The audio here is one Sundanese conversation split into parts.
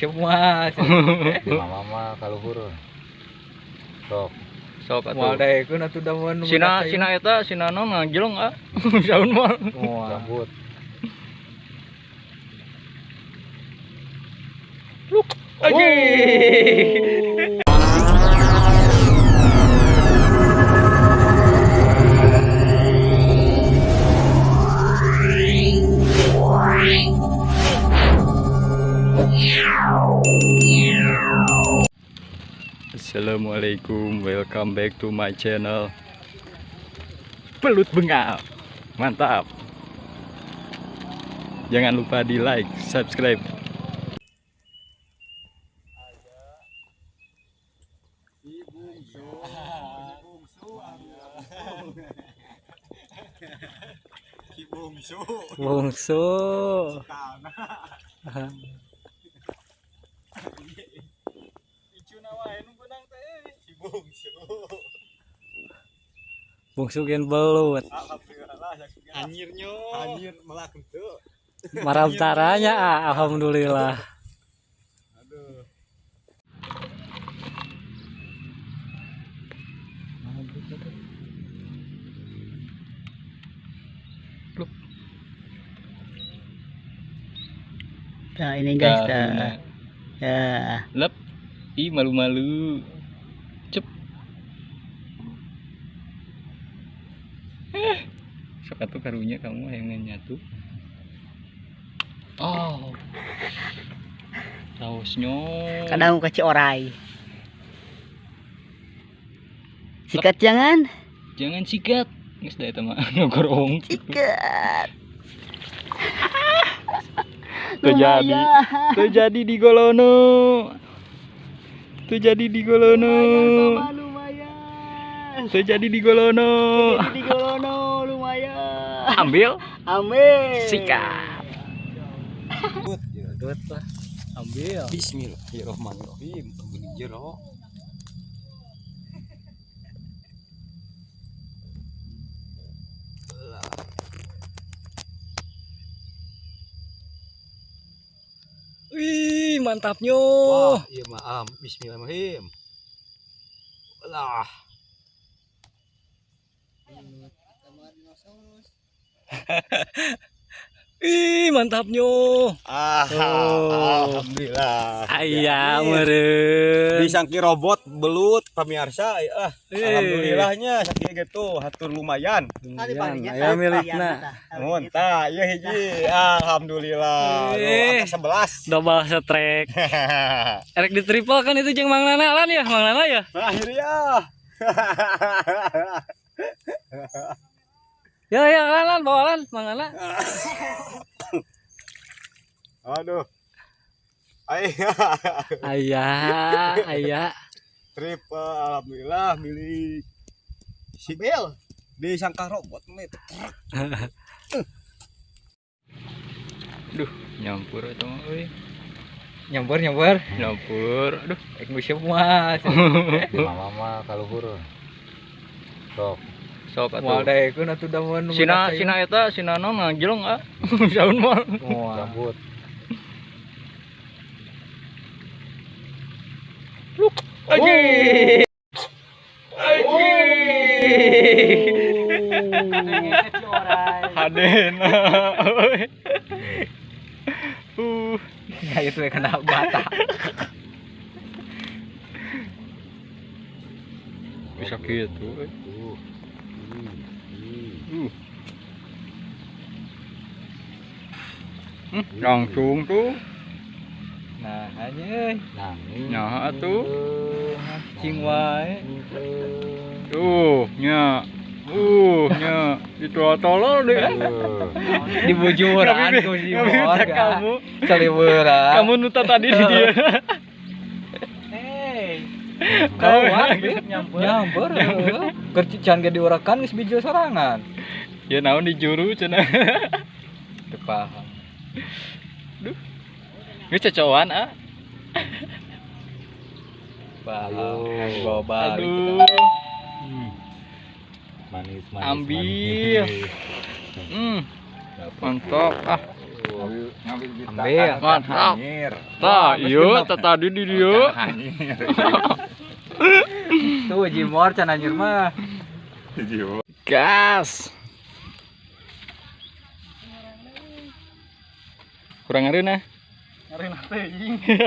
Semua. Di mama kaluhur. Sok. Sok atuh. Moal daekeun atuh da mun. Sina sina eta sina naon ngajeleng ah. Saun moal. Jambut. Luk. Anjing. Assalamualaikum, welcome back to my channel Belut Bengal. Mantap. Jangan lupa di like, subscribe. Si bungsu. Bungsu. Bungsu gen belut. Anjirnya. Anjir melak henteu. Marabtaranya ah, alhamdulillah. Aduh. Nah, ini guys, dah. Ya. Lep. Ih, malu-malu. Cep. Sok atuh karunya kamu yang nyatu. Oh. Raosnya. Kadang kaci orai. Sikat jangan. Jangan sikat. Geus da eta mah ngogorong. Sikat. Terjadi. Terjadi di Golono. Terjadi di Golono. Lumayan. Terjadi di Golono. Terjadi di Golono, lumayan. Ambil. Ambil. Sikat. Dut lah. Ambil. Bismillahirrahmanirrahim. Begini jero. Wih, mantapnya. Wah, iya mah. Bismillahirrahmanirrahim. Lah. Ih, mantapnya. Ah, Oh. alhamdulillah. Aya meureun. Disangki robot belut pamirsa ah. Eh. Alhamdulillahnya sakieu gitu hatur lumayan. Lumayan, aya milikna. Mun tah ieu hiji. Alhamdulillah. Eh. Nu angka 11. Double strike. Erek di triple kan itu jeung Mang Nana lan ya, Mang Nana ya. Akhirnya. Ya ya lan lan bawa lan Mang Nana. Aduh. Ayah. Aya, aya. Triple alhamdulillah milik si Bel. Disangka robot nih. Duh, nyampur eta mah euy. Nyampur nyampur. Nyampur. Aduh, Ek semua. Di mama kaluhur. Sok. Sok atuh. Moal daekeun atuh da mun. Sina sina eta sina naon ngajeleng ah. Saun moal. Jambut. Luk. Anjing. Anjing. Hadena. Ya itu kena bata. Bisa gitu. Langsung tuh. Nah, hanya Nah, tuh. cing wae. Tuh, nya. Nya. Itu tolol deh. Dibujuran ku si Bor. Kamu. Saliweuran. Kamu nuta tadi di dia. Hey. Kau nyamper. Nyamper. Keur can ge diurakan geus bijil sorangan. Ya naon di juru cenah. Teu paham. Duh. Geus cocoan ah. Paham. Bawa balik. Aduh. Manis manis. Ambil. Manis. Mantap ah. Ambil. Mantap. Tah, iya tadi di dieu. Tuh jimor can anjir mah. Gas. Kurang ngareunah. Ngareunah teh.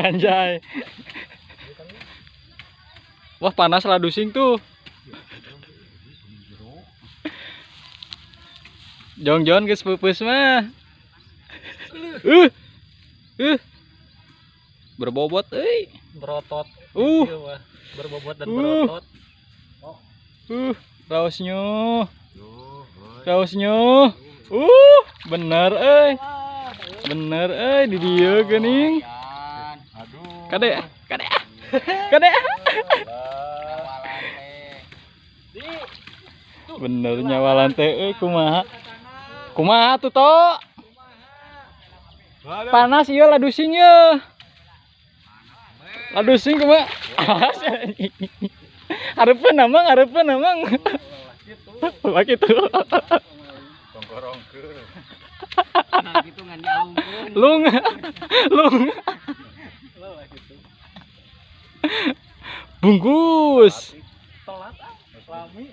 Anjay. Wah, panas lah dusing tuh. Jong-jong geus peupeus mah. Berbobot euy. Berotot. Berbobot dan berotot. Raosnya. Raosnya. Bener euy. Bener euy di dieu geuning. Aduh. Kade, kade. Kade. Bener nyawa lantai euy kumaha. Kumaha tuh to? Panas ieu ladusing ye. Ladusing kumaha? Hareupeun amang, hareupeun amang. Ulah kitu. Tongkorongkeun. Nah, gitu ngan dialungkeun. Lung. Lung. Bungkus. Telat ah, lami.